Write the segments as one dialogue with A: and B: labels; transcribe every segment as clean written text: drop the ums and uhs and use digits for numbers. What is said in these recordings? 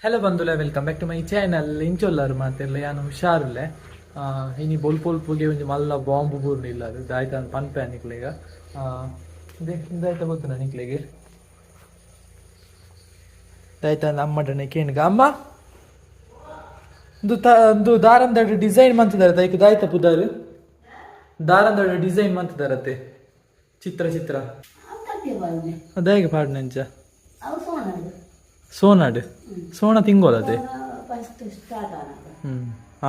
A: Hello ಬಂಧುಲೆ, welcome back to my channel. ಇಂಚೊಲ್ಲಾರು ಮಾತೆರ್ಲ ಯಾನು ಹುಷಾರುಲ್ಲೆ. ಇನಿ ಬೊಲ್ಪೊಲ್ಪುಗೆ ಒಂಜಿ ಮಲ್ಲ ಬಾಂಬು ಬೂರ್ನು ಇಲ್ಲ ಅದು ದಾಯ್ತ ಪನ್ಪೆ ನಿಕ್ಲೆಗ. ದಾಯ್ತ ಗೊತ್ತುನ ನಿಕ್ಲೆಗ್? ದಾಯ್ತ ಅಮ್ಮಡನೆ ಕೇಣ್ಗ. ಅಮ್ಮ ಇಂದು ಇಂದು ದಾರಂದಡ್ ಡಿಸೈನ್ ಮಂತದಾರೆ ದೈಕ್ ದಾಯ್ತ ಪುದಾರು ದಾರಂದಡ್ ಡಿಸೈನ್ ಮಂತದಾರತೆ ಚಿತ್ರ ಚಿತ್ರ ಅದಾಗೆ ಪಾಡ್ನಂಚ ಸೋನಾಡ್ ಸೋಣ ತಿಂಗೋಲತೆ.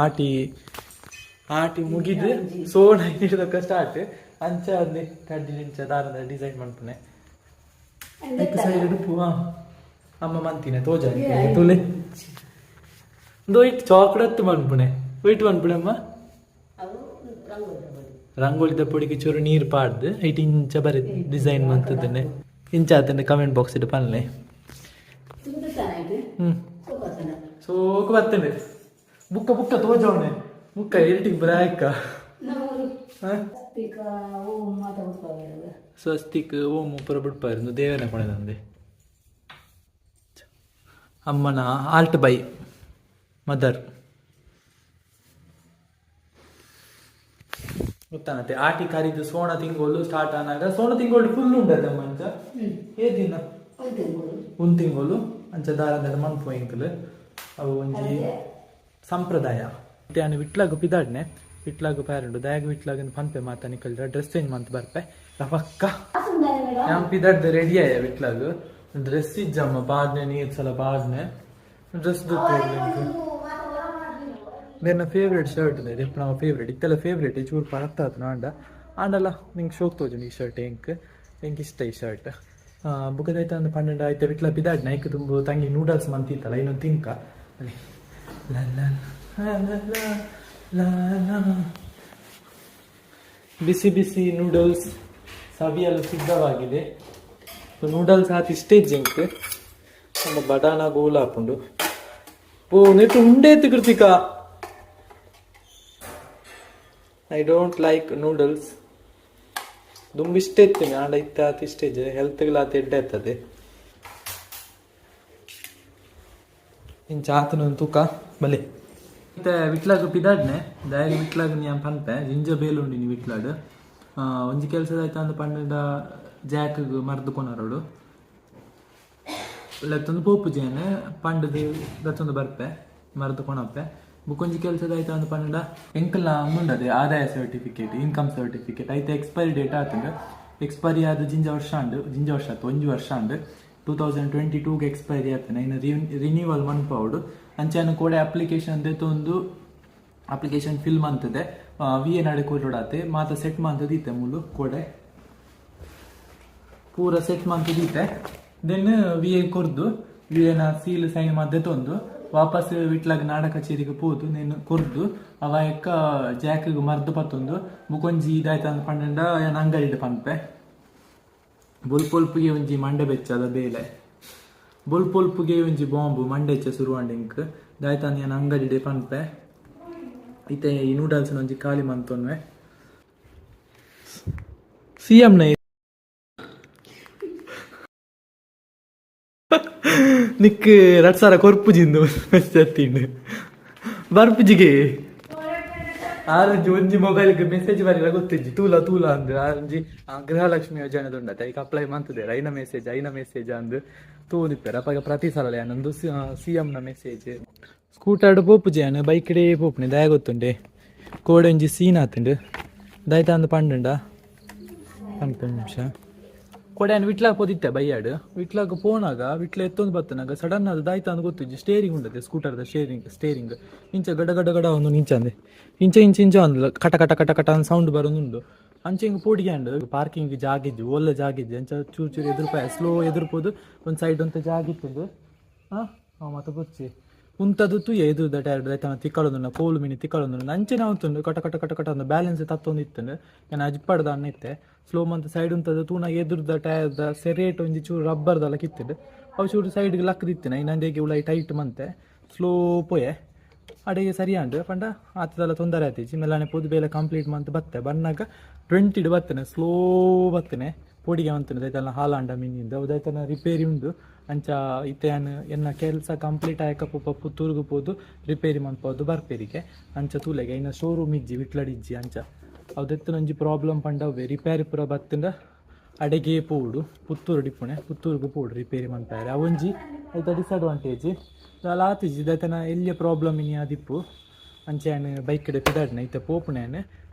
A: ಆಟಿ ಆಟಿ ಮುಗಿದು ಸೋಣ ಹಿಡಿದಕ್ಕ ಸ್ಟಾರ್ಟ್ ಅಂಚ ಅಂದೆ ಕಡ್ಡಿ ಇಂಚ ದಾರದ ಡಿಸೈನ್ ಮನ್ಪುನೆ ಐಕ್ ಸೈಡ್ ಉಪ್ಪು. ಅಮ್ಮ ಮಂತಿನ ತೋಜ ತುಲೆ ಇಂದು ಇಟ್ ಚಾಕ್ಲೇಟ್ ಮನ್ಪುನೆ ವೈಟ್ ಮನ್ಪುನೆ ಅಮ್ಮ. ರಂಗೋಲಿದ ಪೊಡಿಗೆ ಚೂರು ನೀರು ಪಾಡ್ದು ಐಟ್ ಇಂಚ ಬರಿ ಡಿಸೈನ್ ಮಂತದನ್ನೆ ಇಂಚ ಆತಂಡೆ ಕಮೆಂಟ್ ಬಾಕ್ಸ್ ಇಟ್ಟು ಪನ್ಲೆ. ಸೋಕು ಬರ್ತೇನೆ ಬುಕ್ಕ ಬುಕ್ಕ ತೋಜವಣೆ ಬುಕ್ಕ ಎಡಿಟಿಂಗ್ ಬ್ರ್ಯಾಕ. ಸ್ವಸ್ತಿಕ್ ಓಂ ಪುರ ಬಿಡ್ಪಾರು ದೇವನ ಕೊಣದಂದೆ ಅಮ್ಮನ ಆಲ್ಟ್ ಬೈ ಮದರ್ ಗೊತ್ತಾನತ್ತೆ. ಆಟಿ ಕರಿದು ಸೋಣ ತಿಂಗಳು ಸ್ಟಾರ್ಟ್ ಆನಾಗ ಸೋಣ ತಿಂಗಳು ಫುಲ್ ಉಂಡತೆ ಮಂಚ ಏ ದಿನ ಒಂದು ತಿಂಗಳು ಅಂಚ ದಾರಂದಡ ಮನ್ಪು ಎಂಕಲ್ ಅವು ಒಂಜಿ ಸಂಪ್ರದಾಯ. ಮತ್ತೆ ವಿಟ್ಲಾಗ ಪಿದಾಡ್ನೆ ವಿಟ್ಲಾಗ ಪ್ಯಾರಂಡು ದಯಾಗ ವಿಟ್ಲಾಗ ಪನ್ಪೆ ಮಾತಾ ನಿಕಲ್ದ ಡ್ರೆಸ್ ಚೇಂಜ್ ಮಂತ್ ಬರ್ಪೆ ರವಕ್ಕ. ಯಾನ್ ಪಿದಾಡ್ದ ರೆಡಿ ಆಯ ವಿಟ್ಲಾಗ ಡ್ರೆಸ್ ಇಜ್ಜಮ್ಮ ಪಾಡ್ನೆ ನೀರ್ ಸಲ ಪಾಡ್ನೆ ಡ್ರೆಸ್ ಮೇರ್ನ ಫೇವ್ರೇಟ್ ಶರ್ಟ್ ಇದೆ ನಮ್ಮ ಫೇವ್ರೇಟ್ ಇತ್ತೆಲ್ಲ ಫೇವ್ರೇಟ್ ಚೂರು ಪರತ್ತ ಆತು ಆಂಡ ಆಂಡಲ್ಲ ನಿಂಗೆ ಶೋಕ್ ತೋಜುಂಡು ಈ ಶರ್ಟ್ ಎಂಕ್ ಎಂಕ್ ಇಷ್ಟ ಈ ಶರ್ಟ್. ಬುಕ್ಕದೈತ ಒಂದು 12 ಆಯ್ತು ವಿಟ್ಲ ಪಿದಾಡ್ನೆ ಐಕ್ ತುಂಬ ತಂಗಿ ನೂಡಲ್ಸ್ ಮಂತಿತ್ತಲ್ಲ ಇನ್ನೊಂದು ತಿಂಕ ಅಲ್ಲಿ ಬಿಸಿ ಬಿಸಿ ನೂಡಲ್ಸ್ ಸವಿಯಲು ಸಿದ್ಧವಾಗಿದೆ. ನೂಡಲ್ಸ್ ಆತಿ ಸ್ಟೇಜ್ ಎಂಕ್ ನಮ್ಮ ಬಡಾನ ಗೋಲಾಪುಂಡು ಓ ನೆಟ್ಟು ಉಂಡೇತು Krithika. I don't like noodles ದುಂಬು ಇಷ್ಟ ಇತ್ತು ಆಂಡ ಇತ್ತ ಆತ ಇಷ್ಟ ಹೆಲ್ತ್ಗಳ ಆತ ಎಡ್ಡೆ ಆತದೆ ಇಂಚ ಆತನ ತೂಕ ಬಲೆ. ಮತ್ತೆ ವಿಟ್ಲಾಗ ಪಿದಾಡ್ನೆ ದಾಯಗ ವಿಟ್ಲಾಗ ನೀ ಪನ್ಪೆ ಜಿಂಜ ಬೇಲ್ ಉಂಡು ನೀ ವಿಟ್ಲಾಡ್. ಒಂಜಿ ಕೆಲಸದ ಆಯ್ತು ಅಂದ್ ಪಂಡ ಜಾಕ್ ಮರ್ದು ಕೊನರೋಡು ಲೆತ್ತೊಂದು ಪೋಪು ಜೇನು ಪಂಡದು ದತ್ತೊಂದು ಬರ್ಪೆ ಮರ್ದು ಕೊನಪ್ಪೆ. ಬುಕ್ಕೊಂಜಿ ಕೆಲಸದ ಆಯ್ತು ಅಂದ್ ಪಂಡ ಎಂಕಲ್ನ ಉಂಡದೆ ಆದಾಯ ಸರ್ಟಿಫಿಕೇಟ್ ಇನ್ಕಮ್ ಸರ್ಟಿಫಿಕೇಟ್ ಐತೆ ಎಕ್ಸ್ಪೈರಿ ಡೇಟ್ ಆತಂಡು. ಎಕ್ಸ್ಪೈರಿ ಆದ ಜಿಂಜ ವರ್ಷ ಅಂಡು ಜಿಂಜ ವರ್ಷ ಆತು ಒಂಜಿ ವರ್ಷ ಅಂಡು 2022 ಎಕ್ಸ್ಪೈರಿ ಆತನೆ ಇನ್ನು ರಿನ್ಯೂವಲ್ ಮನ್ಪಾವಡು ಅಂಚಾನ ಕೂಡ ಅಪ್ಲಿಕೇಶನ್ ದೆತ್ತೊಂದು ಅಪ್ಲಿಕೇಶನ್ ಫಿಲ್ ಮಂತದೆ ವಿ ಎ ನಡೆ ಕೊಡಾತೆ ಮಾತ ಸೆಟ್ ಮಂತದಿತ್ತೆ ಮೂಲು ಕೋಡೆ ಪೂರ ಸೆಟ್ ಮಂತದಿತ್ತೆ. Then we A ಕೊರ್ದು ವಿ ಎನ ಸೀಲ್ ಸೈನ್ ಮದ್ದೆ ತೊಂದು ವಾಪಸ್ ವಿಟ್ಲಾಗ ನಾಡ ಕಚೇರಿಗೆ ಪೋದು ನೇನು ಕೊರ್ದು ಅವ ಎಕ್ಕ ಜಾಕಿಗೆ ಮರ್ದು ಪತ್ತೊಂದು ಬುಕೊಂಜಿ ಇದಾಯ್ತು ಅಂದ್ ಪಂಡ ಯಾನ್ ಅಂಗಡಿಡ್ ಪನ್ಪೆ. ಬೊಲ್ಪೊಲ್ಪುಗೆ ಒಂಜಿ ಮಂಡೆ ಬೆಚ್ಚದ ಬೇಲೆ ಬೊಲ್ಪೊಲ್ಪುಗೆ ಒಂಜಿ ಬಾಂಬು ಮಂಡೆಚ್ಚ ಶುರುವಾಂಡ್ ಇಂಕ್ ದಾಯ್ತಾನ್ ಯಾನ್ ಅಂಗಡಿಡೆ ಪನ್ಪೆ. ಇತ್ತೆ ಈ ನೂಡಲ್ಸ್ ಒಂಜಿ ಖಾಲಿ ಮಂತೊನ್ವೆ ಸಿ ಎಂ ನ ನಿಕ್ ರಡ್ಸಾರ ಕೊರ್ಪುಜಿಂದು ಮೆಸೇಜ್ ಬರ್ಪುಜಿಗೆ ಆರಂಜಿ ಒಂಜಿ ಮೊಬೈಲ್ಗೆ ಮೆಸೇಜ್ ಬರಿಲ್ಲ ಗೊತ್ತಿಜ್ಜಿ ತೂಲ ತೂಲ ಅಂದ್ ಆರಂಜಿ ಗೃಹಲಕ್ಷ್ಮಿ ಯೋಜನೆ ಉಂಡತೆ ಐಕ್ ಅಪ್ಲೈ ಮಂತುದೇರ್ ಐನ ಮೆಸೇಜ್ ಐನ ಮೆಸೇಜ್ ಅಂದ್ ತೂದಿಪ್ಪೆರ್ ಅಪಗ ಪ್ರತಿ ಸಲ ಯಾನೊಂದು ಸಿ ಎಂ ನ ಮೆಸೇಜ್. ಸ್ಕೂಟರ್ಡ್ ಪೋಪುಜಿ ಯಾನ್ ಬೈಕ್ ಡೇ ಪೋಪುನೆ ದಾಯ ಗೊತ್ತುಂಡೆ ಕೋಡೆ ಒಂಜಿ ಸೀನ್ ಆತುಂಡು ದಾಯ್ತ ಅಂದ್ ಪಂಡುಂಡ ಪನ್ಪೆ ನಿಮಿಷ. ಕೋಡೆ ಯಾನ್ ವಿಟ್ಲಾಗ ಪೋದಿತ್ತೆ ಬಯ್ಯಾಡ್ ವಿಟ್ಲಾಗ ಪೋನಾಗ ವಿಟ್ಲ ಎತ್ತೊಂದು ಬತ್ತನಾಗ ಸಡನ್ ಅದು ದಾಯ್ತ ಅಂದ್ ಗೊತ್ತಿಜ್ಜಿ ಸ್ಟೇರಿಂಗ್ ಉಂಡತೆ ಸ್ಕೂಟರ್ದ ಸ್ಟೇರಿಂಗ್ ಸ್ಟೇರಿಂಗ್ ಇಂಚ ಗಡ ಗಡ ಗಡ ಒಂದು ನಿಂಚಂದೆ ಇಂಚ ಇಂಚ ಇಂಚ ಅಂದ್ಲ ಕಟ ಕಟ ಕಟ ಕಟ ಅಂದ್ ಸೌಂಡ್ ಬರೋದುಂಡು. ಅಂಚೆ ಹಿಂಗೆ ಪೋಡಿಗೆ ಅಂಡ್ ಪಾರ್ಕಿಂಗ್ ಜಾಗ ಇಜ್ಜಿ ಒಲ್ಲ ಜಾಗ ಇಜ್ಜಿ ಅಂಚ ಚೂರು ಚೂರು ಎದುರುಪಾಯ ಸ್ಲೋ ಎದುರುಪೋದು ಒಂದು ಸೈಡ್ ಒಂತ ಜಾಗ ಇತ್ತದು. ಹಾಂ ಮತ್ತೆ ಬೊಚ್ಚಿ ಉಂತದು ತುಯ್ಯ ಎದುರುದ ಟೈರ್ ದೈತನ ತಿಕ್ಕಳೊಂದುಂಡು ಕೋಲು ಮಿನಿ ತಿಕ್ಕಳೊಂದುಂಡು ಅಂಚೆನೆ ಉಂತುಂಡು ಕಟ ಕಟ ಕಟ ಕಟ ಅಂದ್ ಬ್ಯಾಲೆನ್ಸ್ ತತ್ತೊಂದು ಇತ್ತುಂಡು ಯಾನ್ ಅಜ್ಪಡ್ದ ಅನ್ನ ಇತ್ತೆ ಸ್ಲೋ ಮಂತ್ ಸೈಡ್ ಉಂತದು ತೂನಾಗ ಎದುರುದ ಟೈರ್ದ ಸೆರೇಟ್ ಒಂಜಿ ಚೂರು ರಬ್ಬರ್ದಲ್ಲ ಕಿತ್ತುಂಡು ಅವು ಚೂರು ಸೈಡ್ಗೆ ಲಕ್ಕದಿತ್ತಿನ ಇನ್ನೊಂದೇಗೆ ಉಲಾಯಿ ಟೈಟ್ ಮಂತೆ ಸ್ಲೋ ಪೋಯೆ ಅಡೆಗೆ ಸರಿ ಆಂಡ್ ಪಂಡ ಆತದಲ್ಲ ತೊಂದರೆ ಆತಿಜಿ ಮೆಲ್ಲನೆ ಪೋದು ಬೇಲೆ ಕಂಪ್ಲೀಟ್ ಮಂತ್ ಬತ್ತೆ ಬನ್ನಾಗ 20 ಬತ್ತನೆ ಸ್ಲೋ ಬತ್ತನೆ ಪೋಡಿಗೆ ಮಂತನೆ ದೈತನ ಹಾಲಾಂಡ ಮಿನಿಂದ ಅವು ದೈತನ ರಿಪೇರಿ ಉಂಡು ಅಂಚ ಇತ್ತೆ ಯಾನ್ ಎನ್ನ ಕೆಲಸ ಕಂಪ್ಲೀಟ್ ಆಯಕ ಪೋಪ ಪುತ್ತೂರುಗು ಪೋದು ರಿಪೇರಿ ಮನ್ಪೋದು ಬರ್ಪೇರಿಗೆ. ಅಂಚ ತೂಲೆಗೆ ಇನ್ನ ಶೋರೂಮ್ ಇಜ್ಜಿ ವಿಟ್ಲಡ್ ಇಜ್ಜಿ. ಅಂಚ ಅವು ಒಂಜಿ ಪ್ರಾಬ್ಲಮ್ ಪಂಡ ಅವೇ ರಿಪೇರಿ ಪೂರ ಬತ್ತಂಡ ಅಡೆಗೆ ಪೋಡು ಪುತ್ತೂರು ಡಿಪ್ಪುಣೆ ಪುತ್ತೂರುಗು ಪೋಡು ರಿಪೇರಿ ಮನ್ಪಾರೆ. ಅವೊಂಜಿ ಐತ ಡಿಸಡ್ವಾಂಟೇಜ್ ದಾಲ ಆತಿಜಿ ದಾತನ ಎಲ್ಲಿಯ ಪ್ರಾಬ್ಲಮ್ ಇನಿ ಆದಿಪ್ಪು. ಅಂಚ ಯಾನ್ ಬೈಕ್ ಪಿದಾಡ್ನೆ ಇತ್ತೆ ಪೋಪುಣೆ ಯಾನ್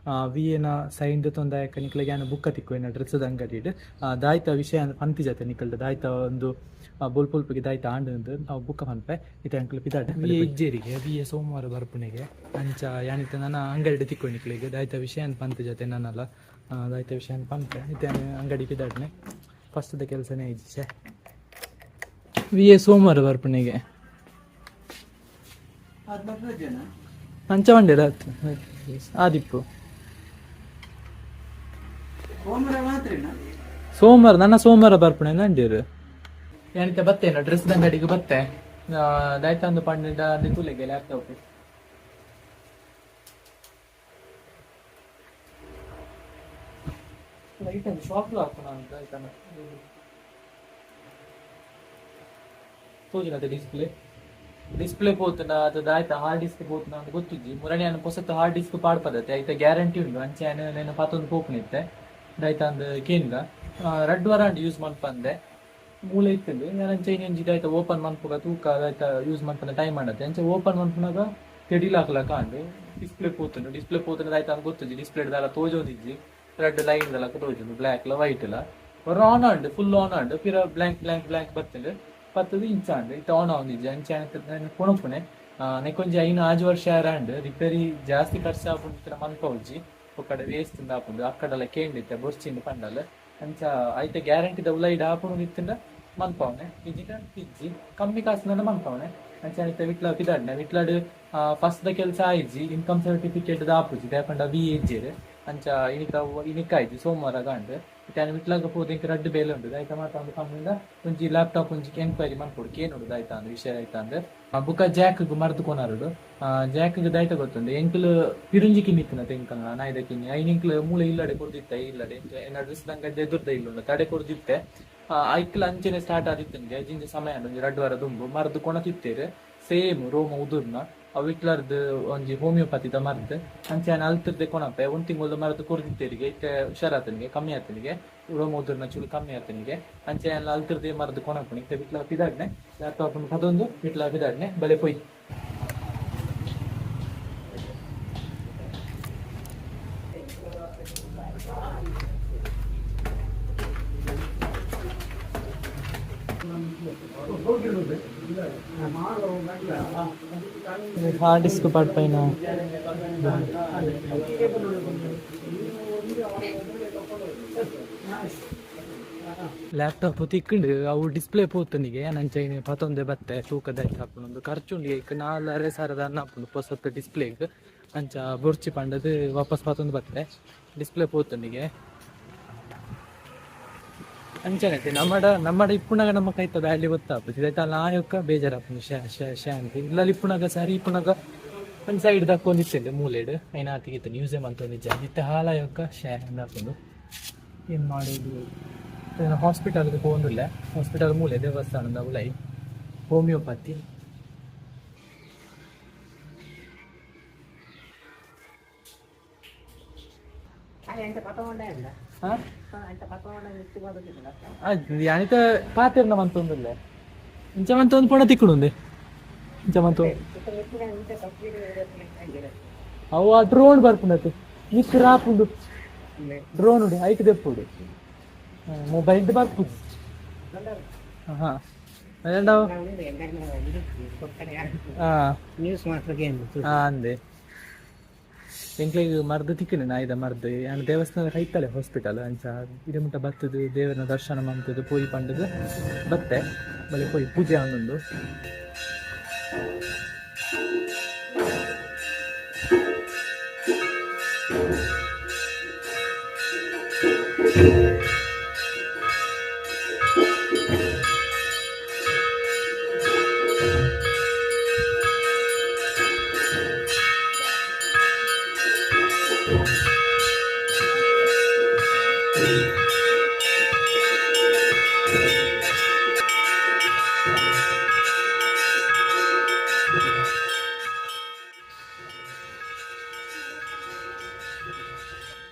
A: ವಿ ಎನ ಸೈನ್ ದೆತೊಂದಾಯಕ ನಿಕ್ಲೆಗ್ ಯಾನ್ ಬುಕ್ಕ ತಿಕ್ಕು ಎನ್ನ ಡ್ರೆಸ್ದ ಅಂಗಡಿಡ್ ದಾಯ್ತ ವಿಷಯ ಪಂತಿಜತೆ ನಿಕಲ್ಡ ದಾಯ್ತ ಒಂದು ಬೊಲ್ಪೊಲ್ಪಿಗೆ ದಾಯ್ತ ಆಂಡ್ ಅವು ಬುಕ್ಕ ಪನ್ಪೆ. ಇತ್ತೆ ಅಂಕಲ್ ಪಿದಾಡ್ ವಿ ಎ ಇಜ್ಜೇರಿಗೆ ವಿ ಎ ಸೋಮವಾರ ಬರ್ಪುನೆಗೆ. ಅಂಚ ಯಾನಿತ್ತೆ ನನ ಅಂಗಡಿಡ್ ತಿಕ್ಕು ನಿಕ್ಲೆಗ್ ದಾಯ್ತ ವಿಷಯ ಪಂತಿಜತೆ ನನ್ನಲ ದಾಯ್ತ ವಿಷಯ ಪನ್ಪೆ. ಇತ್ತೆ ಅಂಗಡಿ ಪಿದಾಡ್ನೆ ಫಸ್ಟ್ದ ಕೆಲಸನೇ ಇಜ್ಜಿ. ವಿ ಎ ಸೋಮವಾರ ಬರ್ಪುನೆಗೆ. ಅಂಚ ಬಂಡೇರ ಆದಿಪ್ಪು ಸೋಮವಾರ ನನ್ನ ಸೋಮವಾರ ಬರ್ಪುಣೆ ನಂಡೀರು. ಏನಿತ್ತೆ ಬತ್ತೇನ ಡ್ರೆಸ್ ಅಂಗಡಿಗೆ ಬತ್ತೆ ದಾಯ್ತ ಒಂದು ಪಂಡ ತುಲೆಗೆ ಲ್ಯಾಪ್ಟಾಪ್ ಲೈಟ್ ಒಂದು ಶಾಪ್ ಹಾಕೋಣ ಅಂತ ಆಯ್ತಾನ ತೋಜಿನತೆ ಡಿಸ್ಪ್ಲೇ ಡಿಸ್ಪ್ಲೇ ಪೋತುನ ಅದು ಆಯ್ತಾ ಹಾರ್ಡ್ ಡಿಸ್ಕ್ ಪೋತುನ ಅಂತ ಗೊತ್ತಿಜ್ಜಿ. ಮುರಣಿ ಅನ್ನ ಪೊಸತ್ತು ಹಾರ್ಡ್ ಡಿಸ್ಕ್ ಪಾಡ್ಪದತೆ ಐತ ಗ್ಯಾರಂಟಿ ಉಂಡು. ಅಂಚೆ ನೇನು ಪಾತೊಂದು ಪೋಪುನಿತ್ತೆ ದಾಯ್ತ ಅಂದ್ ಕೇನ್ಗ ರಡ್ಡ್ ವಾರ ಅಂಡ್ ಯೂಸ್ ಮನ್ಪಂದೆ ಮೂಲೆ ಇತ್ತಂದು ಯಾನ್ ಅಂಚೆ ಇನ್ನೊಂಜಿ ದಾಯ್ತ ಓಪನ್ ಮನ್ಪುಗ ತೂಕ ದಾಯ್ತ ಯೂಸ್ ಮನ್ಪಂದೆ ಟೈಮ್ ಆಂಡತೆ. ಅಂಚೆ ಓಪನ್ ಮನ್ಪುನಗ ತೆಡಿಲಾಕ್ಲಕ ಅಂಡ್ ಡಿಸ್ಪ್ಲೇ ಪೋತುಂಡು. ಡಿಸ್ಪ್ಲೇ ಪೋತುಂಡು ದಾಯ್ತ ಅಂದ್ ಗೊತ್ತಿಜ್ಜಿ. ಡಿಸ್ಪ್ಲೇ ದಾಲ ತೋಜೊಂದಿಜ್ಜಿ ರೆಡ್ ಲೈನ್ ದಲಕ ತೋಜುಂಡು ಬ್ಲ್ಯಾಕ್ ಲ ವೈಟ್ ಲ ಆನ್ and full on and ಪಿರ ಬ್ಲ್ಯಾಂಕ್ ಬ್ಲ್ಯಾಂಕ್ ಬ್ಲ್ಯಾಂಕ್ ಬತ್ತುಂಡು ಪತ್ತದು ಇಂಚ ಅಂಡ್ ಇತ್ತೆ ಆನ್ ಆವೊಂದಿಜ್ಜಿ. ಅಂಚೆ ಕೊನೊಪುನೆ ನೆಕ್ಕೊಂಜಿ 5 ವರ್ಷ ಆಂಡ್ ರಿಪೇರಿ ಜಾಸ್ತಿ ಖರ್ಚು ಆಪುಂಡು ಮನ್ಪವುಜಿ ಒಕ್ಕಡೆ ವೇಸ್ಟ್ ಆಪುಂಡು ಅಕ್ಕಡಲ ಕೇಂಡಿತ್ತೆ ಬೊರ್ಚಿಂದು ಪಂಡಲ್. ಅಂಚ ಐತೆ ಗ್ಯಾರಂಟಿದ ಉಲೈಡ್ ಆಪುಂಡು ಇತ್ತಂಡ ಮನ್ಪವನೆ ಇಜ್ಜಿಡ ಇಜ್ಜಿ ಕಮ್ಮಿ ಕಾಸಿನ ಮನ್ಪವನೆ. ಅಂಚ ಇತ್ತೆ ವಿಟ್ಲ ಪಿದಾಡ್ನೆ ವಿಟ್ಲಡ್ ಫಸ್ಟ್ ದ ಕೆಲಸ ಆಯ್ಜಿ ಇನ್ಕಮ್ ಸರ್ಟಿಫಿಕೇಟ್ ದ ಆಪುಜಿ ದಾಯೆಪಂಡ ವಿ ಇಜ್ಜೆರ್. ಅಂಚ ಇನಿಕ ಇನಿಕ ಆಯ್ಜಿ ಸೋಮವಾರ ಗಾಂಡ್ ಇತ್ತೆ ವಿಟ್ಲಾಗ ಪೋದು ಇಂಕ್ ರಡ್ಡ್ ಬೇಲೆ ಉಂಡು ದಾಯ್ತ ಮಾತ ಒಂದು ಪಂಡ ಒಂಜಿ ಲ್ಯಾಪ್ಟಾಪ್ ಒಂಜಿ ಎನ್ಕ್ವೈರಿ ಮನ್ಪೊಡು ಕೇನೋಡು ದಾಯ್ತ ಅಂದ್ ವಿಷಯ ಆಯ್ತ ಅಂದ್ ಬುಕ್ಕ ಜಾಕ್ ಮರ್ದ್ ಕೊನರುಡು ಜಾಕ್ ದಾಯ್ತ ಗೊತ್ತುಂಡು ಎಂಕುಲು ಪಿರುಂಜಿ ಕಿನ್ನಿ ಇತ್ತಿನ ತೆಂಕಲ್ನ ನಾಯ್ದ ಕಿನ್ನಿ ಐನ್ ಎಂಕ್ಲು ಮೂಲೆ ಇಲ್ಲಡೆ ಕೊರ್ದಿತ್ತೆ ಇಲ್ಲಡೆ ಎನ್ನ ಡ್ರೆಸ್ ದಂಗಡ್ಡೆ ಎದುರ್ದ ಇಲ್ಲುಂಡು ತಡೆ ಕೊರ್ದಿತ್ತೆ ಐಕ್ಲ ಅಂಚೆನೆ ಸ್ಟಾರ್ಟ್ ಆದಿತ್ತಂಗೆ ಜಿಂಜ ಸಮಯ ಒಂಜಿ ರಡ್ಡ್ ವಾರ ದುಂಬು ಮರ್ದ್ ಕೊಣತಿತ್ತೇರು ಸೇಮ್ ರೋಮ ಉದುರ್ನ ಅವು ಇಟ್ಲರ್ದ್ ಒಂಜಿ ಹೋಮಿಯೋಪತಿದ ಮರ್ದ್ ಅಂಚೆ ಅಲ್ತಿರ್ದೆ ಕೊಣಪೆ ಒಂದ್ ತಿಂಗೊಲ್ದ ಮರ್ದ್ ಕೊರ್ದಿತ್ತೇರಿಗೆ ಇತ್ತೆ ಹುಷಾರಾತನಿಗೆ ಕಮ್ಮಿ ಆತನಿಗೆ ರೋಮ ಉದುರ್ನ ಚೂರು ಕಮ್ಮಿ ಆತನಿಗೆ ಅಂಚೆ ಅಲ್ತಿರ್ದೆ ಮರ್ದ್ ಕೊಣಪುಣಿ ಇತ್ತೆ ವಿಟ್ಲ ಪಿದಾಡ್ನೆ ಲ್ಯಾಪ್ಟಾಪ್ ಪದೊಂದು ವಿಟ್ಲ ಪಿದಾಡ್ನೆ ಬಲೆ ಪೊಯ್. ಹಾರ್ಡ್ ಡಿಸ್ಕ್ ಪಾಡ್ಪೈನ ಲ್ಯಾಪ್ಟಾಪ್ ತಿಕ್ಕಂಡು ಅವು ಡಿಸ್ಪ್ಲೇ ಪೋತನಿಗೆ ಅಂಚೆ ಪತೊಂದೆ ಬತ್ತೆ ತೂಕದ ಆಪುಂಡು ಖರ್ಚುಂಡು ಐಕ್ 4,500 ಅನ್ನ ಆಪುಂಡು ಪೊಸತ್ತು ಡಿಸ್ಪ್ಲೇಗ್. ಅಂಚ ಬೊರ್ಚಿ ಪಂಡದು ವಾಪಸ್ ಪತೊಂದು ಬತ್ತೆ ಡಿಸ್ಪ್ಲೇ ಪೋತನಿಗೆ. ಅಂಚನೆ ನಮ್ಮಡ ನಮ್ಮಡ ಇಪ್ಪುನಗ ನಮ್ಮ ಕೈತ ವ್ಯಾಲ್ಯೂ ಗೊತ್ತಾಪುಜಿ ಆಯ್ತಾ ನಾಯೊಕ್ಕ ಬೇಜಾರಾಪುಂಡು ಶ್ಯಾ ಶ್ಯಾ ಶ್ಯಾ ಅಂತ ಇಲ್ಲಲ್ಲಿ ಇಪ್ಪುನಗ ಸರಿ ಇಪ್ಪುನಗ ಒಂದು ಸೈಡ್ ದಕ್ಕೊಂದಿತ್ತೇನೆ ಮೂಲೆಡ್ ಐನ ಆತಿಗಿತ್ತು ನ್ಯೂಸೇ ಮಂತೊಂದಿಜ್ಜ ಇತ್ತೆ ಹಾಲಾಯೊಕ್ಕ ಶ್ಯಾ ಅಂದಾಪುಂಡು. ಏನು ಮಾಡೋದು ಹಾಸ್ಪಿಟಲ್ಗೆ ಪೋಂದುಲ್ಲೆ ಹಾಸ್ಪಿಟಲ್ ಮೂಲೆ ದೇವಸ್ಥಾನದ ಉಲೈ ಹೋಮಿಯೋಪತಿ. ಯಾನಿತ ಪಾತೆರ್ನ ಮಂತೊಂದುಲ್ಲೆ ಇಂಚ ಮಂತೊಂದು ಪೊಣ ತಿಕ್ಕುಂಡೆ ಇಂಚ ಮಂತು ಅವು ಆ ಡ್ರೋನ್ ಬರ್ಪುಂಡತೆ ನಿಕ್ ರಾಪುಂಡು ಡ್ರೋನ್ ಉಂಡು ಐಕ್ ದೆಪ್ಪುಡು ಮೊಬೈಲ್ ಬರ್ಪುದು. ಹಾ
B: ನ್ಯೂಸ್ ಮಾತ್ರ.
A: ಅಂದೆ ಎಂಕ್ಲೆಗ್ ಮರ್ದ್ ತಿಕ್ಕುಂಡು ನಾಯಿದ ಮರ್ದ್ ಯಾನ್ ದೇವಸ್ಥಾನದ ಕೈತಲೆ ಹಾಸ್ಪಿಟಲ್ ಅಂಚ ಇಡೆ ಮುಟ್ಟ ಬತ್ತದು ದೇವರನ ದರ್ಶನ ಮಂತುದು ಪೋಯಿ ಪಂಡುದು ಬತ್ತೆ ಬಲೆ ಪೋಯಿ ಪೂಜೆ ಆವೊಂದುಂಡು.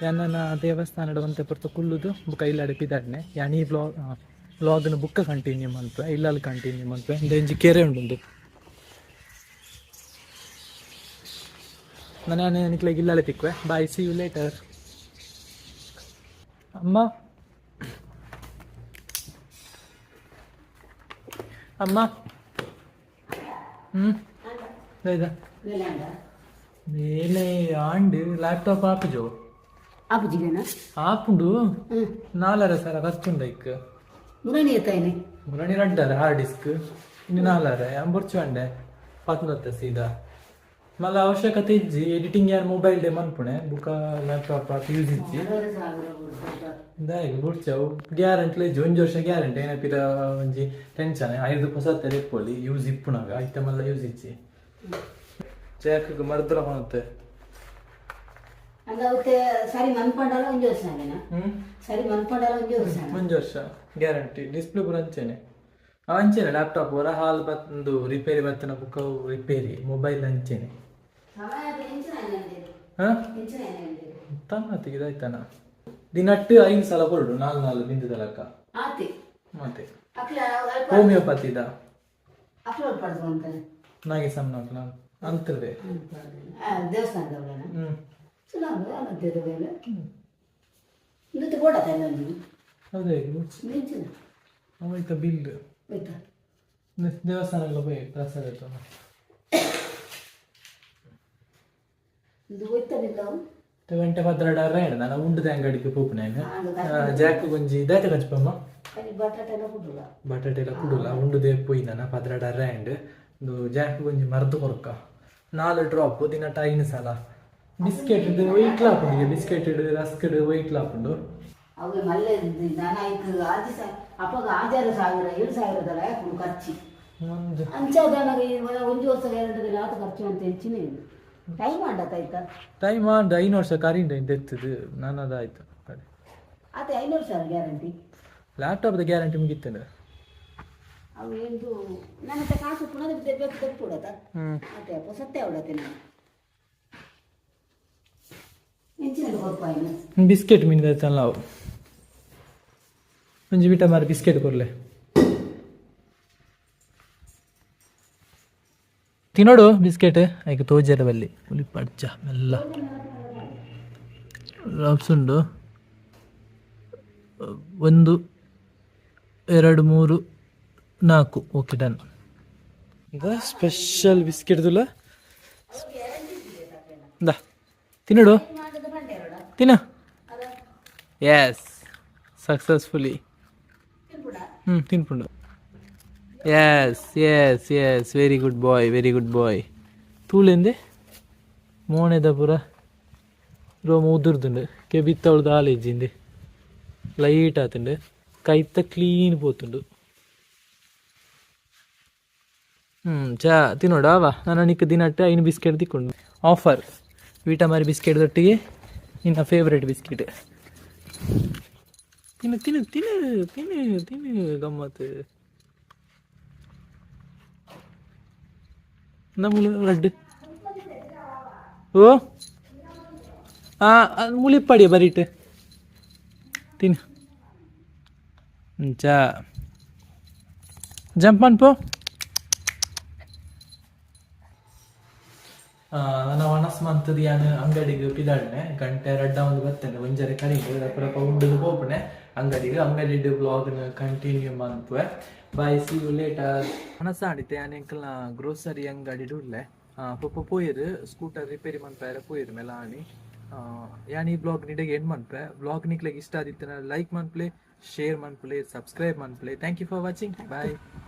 A: ಯಾನನ ದೇವಸ್ಥಾನದ ಒಂತೆ ಪೊರ್ತು ಕುಲ್ಲುದು ಬುಕ್ಕ ಇಲ್ಲಡೆ ಪಿದಾಡ್ನೆ. ಯಾನ್ ಈ ವ್ಲಾಗ್ನ ಬುಕ್ಕ ಕಂಟಿನ್ಯೂ ಮನ್ಪೆ, ಇಲ್ಲಲ್ಲಿ ಕಂಟಿನ್ಯೂ ಮನ್ಪೆ. ಇಂದು ಕೆರೆ ಉಂಡು. ನಾನು ನಿಕ್ಲೆಗ್ ಇಲ್ಲಲೆ ತಿಕ್ಕುವೆ. Bye, see you later. ಅಮ್ಮ, ಅಮ್ಮ. ಹ್ಞೂ, ಇದ ಮೇಲೆ ಆಂಡ್ ಲ್ಯಾಪ್ಟಾಪ್ ಆಪುಜೋ?
B: ಆಪುಜಿಗೆನಾ?
A: ಆಪುಂಡು. 4,500 ಖರ್ಚುಂಡು ಐಕ್.
B: ಮುರಣಿ ಎತ್ತಾಯಿನಿ.
A: ಮುರಣಿ ರಡ್ಡಾರೆ ಹಾರ್ಡ್ ಡಿಸ್ಕ್, ಇನ್ನು ನಾಲಾರೆ ಅಂಬೊರ್ಚು ಅಂಡೆ ಪತ್ನತ್ತೆ ಸೀದಾ. ಮಲ್ಲ ಅವಶ್ಯಕತೆ ಇಜ್ಜಿ. ಎಡಿಟಿಂಗ್ ಯಾರು ಮೊಬೈಲ್ ಡೇ ಮನ್ಪುಣೆ, ಬುಕ್ಕ ಲ್ಯಾಪ್ಟಾಪ್ ಆತ್ ಯೂಸ್ ಇಜ್ಜಿ. ದಾಯೆಗ್ ಬುಡ್ಚಿ? ಅವು ಗ್ಯಾರಂಟಿ ಇಜ್ಜಿ. ಒಂಜಿ ವರ್ಷ ಗ್ಯಾರಂಟಿ. ಏನಪಿರ ಒಂಜಿ ಟೆನ್ಷನ್. ಐದು ಹೊಸತ್ತೆ ಇಪ್ಪೊಲಿ ಯೂಸ್ ಇಪ್ಪುನಾಗ. ಐತೆ ಮಲ್ಲ ಯೂಸ್ ಇಜ್ಜಿ. ಜಾಕ್ ಮರ್ದ್ರ ಹೊಣತೆ.
B: ಅಂದ ಅವತ್ತೆ ಸರಿ ಮನ್ಪಂಡಲ ಒಂಜಿ ವರ್ಷ ಆಗೆನಾ?
A: ಹ್ಮ್.
B: ಸರಿ ಮನ್ಪಂಡಲ ಒಂಜಿ ವರ್ಷ.
A: ಒಂಜಿ ವರ್ಷ ಗ್ಯಾರಂಟಿ. ಡಿಸ್ಪ್ಲೇ ಪೂರ ಅಂಚೆನೆ. ಅವು ಅಂಚೆನೆ ಲ್ಯಾಪ್ಟಾಪ್ ಪೂರ ಹಾಲ್ ಬತ್ತಂದು ರಿಪೇರಿ ಬತ್ತನ ಬುಕ್ಕ ರಿಪೇರಿ, ಮೊಬೈಲ್ ಅಂಚೆನೆ. ಹಾಂ, ತನ್ನತ್ತಿಗೆ ಇದಾಯ್ತಾನ. ದಿನಟ್ಟು ಐದು ಸಲ ಕೊರಡು, ನಾಲ್ ನಾಲ್ ಬಿಂದು ತಲಕ.
B: ಆತಿ.
A: ಮತ್ತೆ
B: ಅಕ್ಲ.
A: ಹೋಮಿಯೋಪತಿದ.
B: ಅಕ್ಲ ಪಡ್ದು ಅಂತಾನೆ.
A: ನಾಗೆ ಸಣ್ಣ ಅಂತದೆ.
B: ದೇವಸ್ಥಾನದವಳನ?
A: ಹ್ಮ್.
B: ಸುಲಾಂಗ ಅಲ್ಲಂತೆ ಬೇಲೆ ಇಂದು ಬೋಡತ್ತ ಒಂಜಿ.
A: ಅದೇ.
B: ಮಿಂಚಿನ.
A: ಅವೈತ ಬಿಲ್.
B: ಹೋಯ್ತಾ?
A: ದೇವಸ್ಥಾನಗಳ ಪೋಯಿ ಪ್ರಸಾದ ಇತ್ತು.
B: ಇಂದು ಹೋಯ್ತಾ ಬಿಲ್ಲ ಅವು.
A: ಗಂಟೆ 12 ಆರ ನಾನು ಉಂಡದ ಅಂಗಡಿಗೆ ಪೋಪುನೆ. ಜಾಕ್ ಒಂಜಿ ದಾತೆ ಕಂಚಪಮ್ಮ.
B: ಅಲ್ಲಿ ಬಟಾಟೆ ಎಲ್ಲ ಕೊಡುಲ್ಲ.
A: ಬಟಾಟೆ ಎಲ್ಲ ಕುಡುಲ್ಲ. ಉಂಡುದೇ ಪೋಯಿ ನಾನು 12 ಆ್ಯಂಡ್ ಇಂದು ಜಾಕ್ ಒಂಜಿ ಮರ್ದು ಕೊರ್ಕ. ನಾಲ್ ಡ್ರಾಪ್, ದಿನಟ ಐನು ಸಲ. ಬಿಸ್ಕೆಟ್ ವೈಟ್ಲ ಆಪುಂಡು. ಬಿಸ್ಕೆಟ್, ರಸ್ಕ್ ವೈಟ್ಲ ಆಪುಂಡು.
B: ಅವು ಮಲ್ಲೆ ನಾನು ಐಕ್ ಆಜಿ ಅಪ್ಪಗ ಆಜಾರು ಸಾವಿರ ಏಳು ಸಾವಿರದಲ್ಲ ಯಾಕೆ ಖರ್ಚು.
A: ಒಂದು.
B: ಅಂಚಾದನಾಗ ಒಂಜಿ ವರ್ಷ ಎರಡು ಆತ ಖರ್ಚು ಅಂತ ಹೆಚ್ಚಿನ ಟೈಮ್ ಆಂಡತ ಆಯ್ತಾ?
A: ಟೈಮ್ ಆಂಡ್ ಐನು ವರ್ಷ ಕರಿಂಡ ಎತ್ತದು ನಾನು ಅದಾಯ್ತು.
B: ಆತ 500 ಸಾವಿರ ಗ್ಯಾರಂಟಿ.
A: ಲ್ಯಾಪ್ಟಾಪ್ದ ಗ್ಯಾರಂಟಿ ಮುಗಿತ್ತಂಡ.
B: ಅವು ಎಂದು ನನ್ನ ಹತ್ರ ಕಾಸು ಪುನಃ ಬೇಕು ತೆಪ್ಪುಡತ.
A: ಹ್ಞೂ.
B: ಅತ್ತೆ ಅಪ್ಪ ಸತ್ಯ ಅವಳತ್ತೆ ನಾನು ಎಂಚಿನ ಕೊರ್ಪಾಯಿನ.
A: ಬಿಸ್ಕೆಟ್ ಮಿನಿದ ಅವು. ಒಂಜಿ ಬಿಟ್ಟ ಮಾರಿ ಬಿಸ್ಕೆಟ್ ಕೊರ್ಲೆ. ತಿನ್ನೋಡು ಬಿಸ್ಕೆಟ್. ಐಕ್ ತೋಜರ ಬಲ್ಲಿ ಉಲಿಪಡ್ಜ ಮೆಲ್ಲ ಡ್ರಾಪ್ಸ್ ಉಂಡು. ಒಂದು, ಎರಡು, ಮೂರು, ನಾಲ್ಕು. Okay, done. ಇದು ಸ್ಪೆಷಲ್ ಬಿಸ್ಕೆಟ್ ದುಲ್ಲ. ಇಂದ ತಿನ್ನೋಡು, ತಿನ್ನ. Yes, successfully. ಹ್ಞೂ, ತಿನ್ಪುಂಡು. Yes, very good boy, very good boy. ತೂಲೆಂದೆ ಮೋನೆದ ಪೂರ ರೋಮ ಉದುರ್ದುಂಡು. ಕೆಬಿತ್ತವಳ್ದು ಆಲೇಜಿಂದೆ ಲೈಟ್ ಆತುಂಡು. ಕೈತ ಕ್ಲೀನ್ ಪೋತುಂಡು. ಹ್ಞೂ, ಚಾ ತಿನ್ನೋಡು ಅವ. ನಾನು ನಿಕ್ಕ ದಿನಟ್ಟೆ ಐನು ಬಿಸ್ಕೆಟ್ ತಿಕ್ಕೊಂಡು. ಆಫರ್ ವೀಟಾ ಮಾರಿ ಬಿಸ್ಕೆಟ್ ದೊಟ್ಟಿಗೆ ನಿನ್ನ ಫೇವ್ರೇಟ್ ಬಿಸ್ಕೆಟ್. ತಿನ್ನು, ತಿನ್ನು, ತಿನ್ನು, ತಿನ್ನು, ತಿನ್ನು. ಗಮ್ಮತ್ತು ನಮ್ಮ ಲಡ್ಡು. ಓ ಆ ಮುಳಿಪ್ಪಾಡಿಯ ಬರೀಟ್ ತಿನ್ನು. ಚಾ ಜಂಪ್ ಅನ್ಪೋ. ನನ್ನ ಮನಸ್ಸು ಮಂತದ ಯಾನ್ ಅಂಗಡಿಗೆ ಪಿದಾಡ್ನೆ. ಗಂಟೆ ರಡ್ಡ ಒಂದು ಬರ್ತೇನೆ. ಒಂಜರೆ ಕರಿಂಗ್ ಅಪರಪ ಉಂಡುದು ಪೋಪುನೆ ಅಂಗಡಿಗೆ. ಅಂಗಡಿ ಬ್ಲಾಗ್ನ ಕಂಟಿನ್ಯೂ ಮನ್ಪುವೆ. Bye, see you later. ಮನಸ್ಸಾಡಿತೆ ಯಾನ್ ಎಂಕಲ್ನ ಗ್ರೋಸರಿ ಅಂಗಡಿ ಉಲ್ಲೆ. ಪೊಪ್ಪ ಪೋಯಿರು, ಸ್ಕೂಟರ್ ರಿಪೇರಿ ಮನ್ಪಾಯರ ಪೋಯಿರು ಮೆಲಾನಿ. ಯಾನ್ ಈ ಬ್ಲಾಗ್ ನಿಡೆಗೆ ಎಂಡ್ ಮನ್ಪೆ. ಬ್ಲಾಗ್ ನಿಕ್ಲೆಗ್ ಇಷ್ಟ ಆದಿತ್ತನ ಲೈಕ್ ಮನ್ಪ್ಲೆ, ಶೇರ್ ಮನ್ಪ್ಲೆ, ಸಬ್ಸ್ಕ್ರೈಬ್ ಮನ್ಪ್ಲೆ. Thank you for watching. Bye.